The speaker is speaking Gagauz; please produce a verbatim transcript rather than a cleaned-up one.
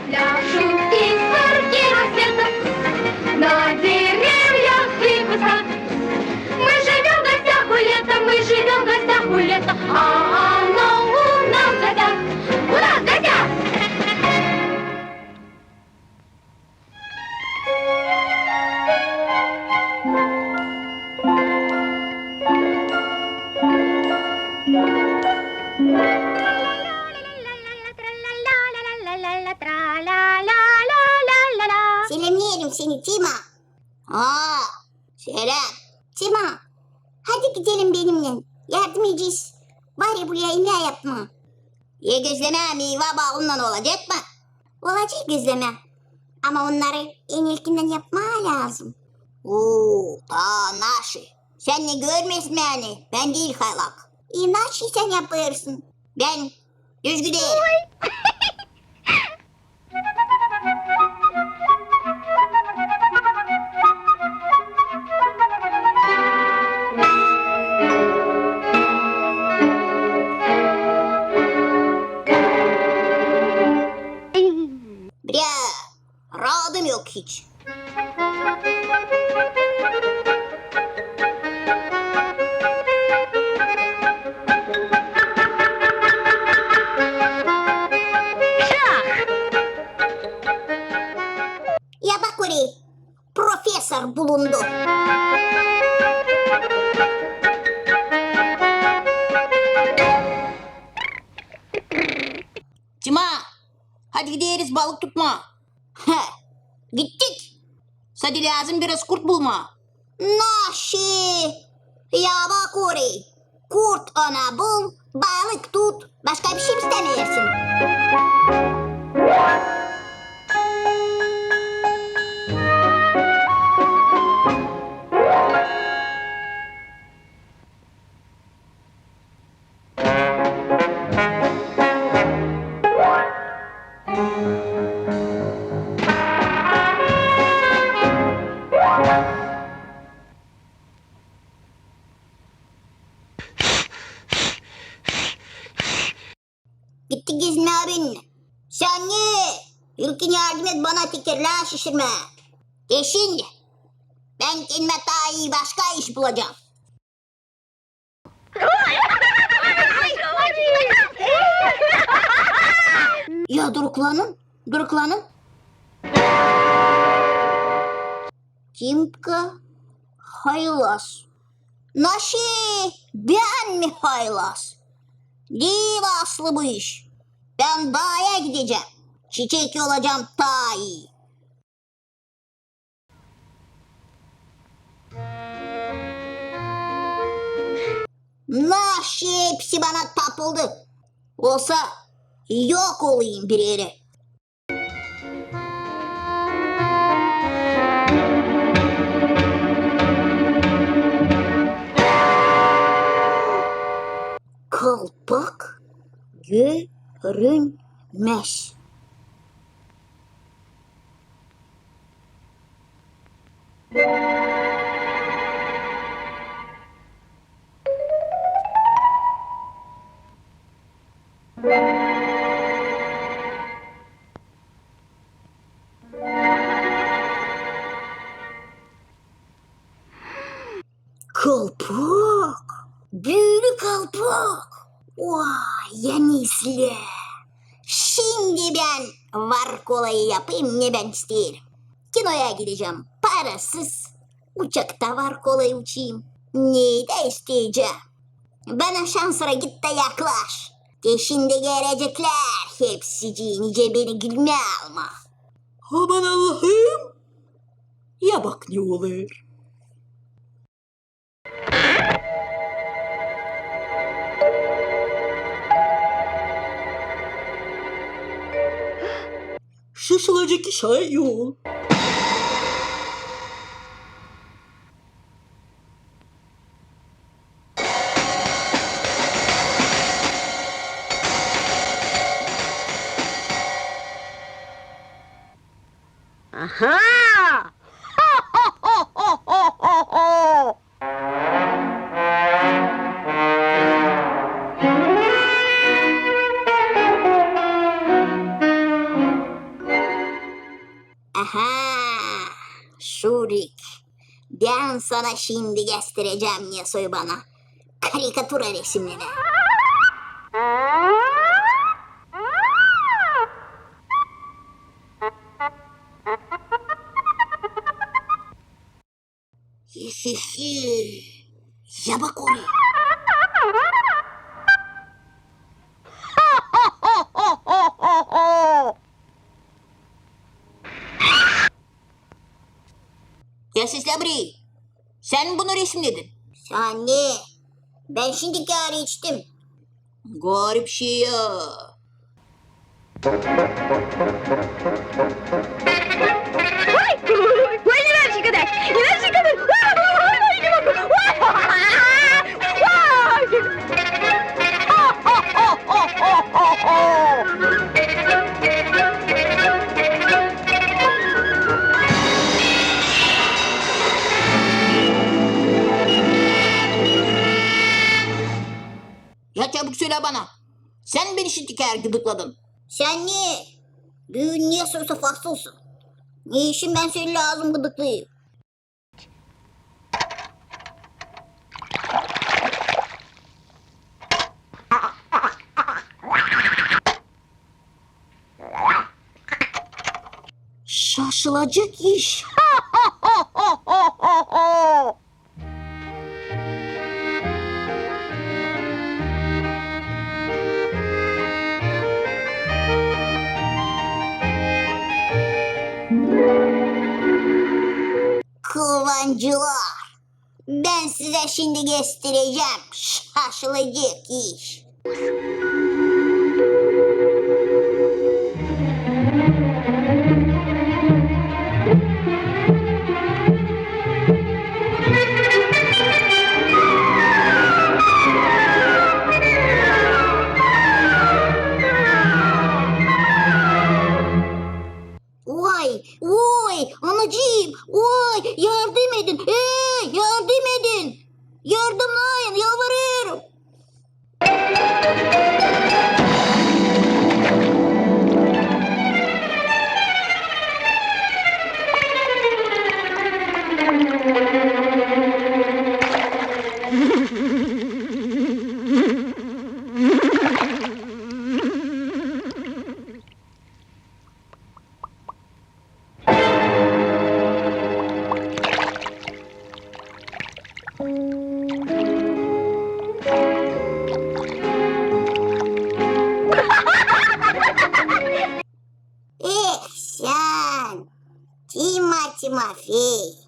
Пляшут искорки рассвета на деревьях и кустах. Мы живём в гостях у лета, мы живём в гостях у лета, а оно у нас в гостях. У нас в гостях! Selämneerim seni, Tima. Aa, seläm. Tima, hadi gidelim benimnän. Yardım edecez. Var ya, bu ya imää yapmaa. Ya gözlemää meyva baalından olacek mı? Olacek gözlemää. Ama onnarı en ilkindän yapmaa lääzım. Oo, taa naşı. Sän ne görmeersin beni? Bän diil haylak. E, naşı sän yapêrsın? Bän düzgü deerim. Brä, raadım yok hiç. Ya bak orayı, profesor bulundu. Tima, hadi gideriz balık tutmaa. He, gittik. Sade lääzım biraz kurt bulmaa. Naşı? Ya bak orayı. Kurt ona bul, balık tut. Başka bişey istämeersin? Gitti gezmää bennän. Sän ne? İlkin yardım et bana tekerlää şişirmää. Te şindi bän kendimä taa ii başka iş bulacam. Ya duruklanın, duruklanın. Timka haylaz. Naşı, bän mi haylaz? Diil aslı bu iş. Bän daaya gidecäm. Çiçek yolacam taa ii. Naşı hepsi bana tapıldı. Olsa yok olayım bir erä. Kalpak görünmäz. Kalpak, büüük kalpak. Vay, ani islää. Şindi bän var-kolayı yapayım, ne bän isteerim. Kinoya gidecäm parasız, uçakta var-kolayı uçayım. Neyi dä isteyecäm. Bana şansora git dä yaklaş. Te şindi göreceklär hepsicii, nicä beni gülmää almaa. Aman Allahım! Ya bak ne olêr. Şaşılacek iş ayol. Aha! Ha, Şurik, bän sana şindi gösterecäm, ne soy bana karikatura resimnedä. Hi-hi-hi. Ya bak orayı. Ya seslä burayı. Sän mi bunu resimnedin? Sän ne? Bän şindi kaaha içtim. Garip şey ya. Ya çabuk sölä bana. Sän mi beni şindi kaaha gıdıkladın? Sän ne? Büün ne soysa fasılsın. Ne için bän seni lääzım gıdıklayım? Şaşılacek iş. Kıvancılar, bän sizä şindi gösterecäm şaşılacek iş. Oy, oy, anacıım, oy, yardım edin, ey, yardım edin! Yardımlayın, yalvarıyorum! Eh, sän, Tima Timofey.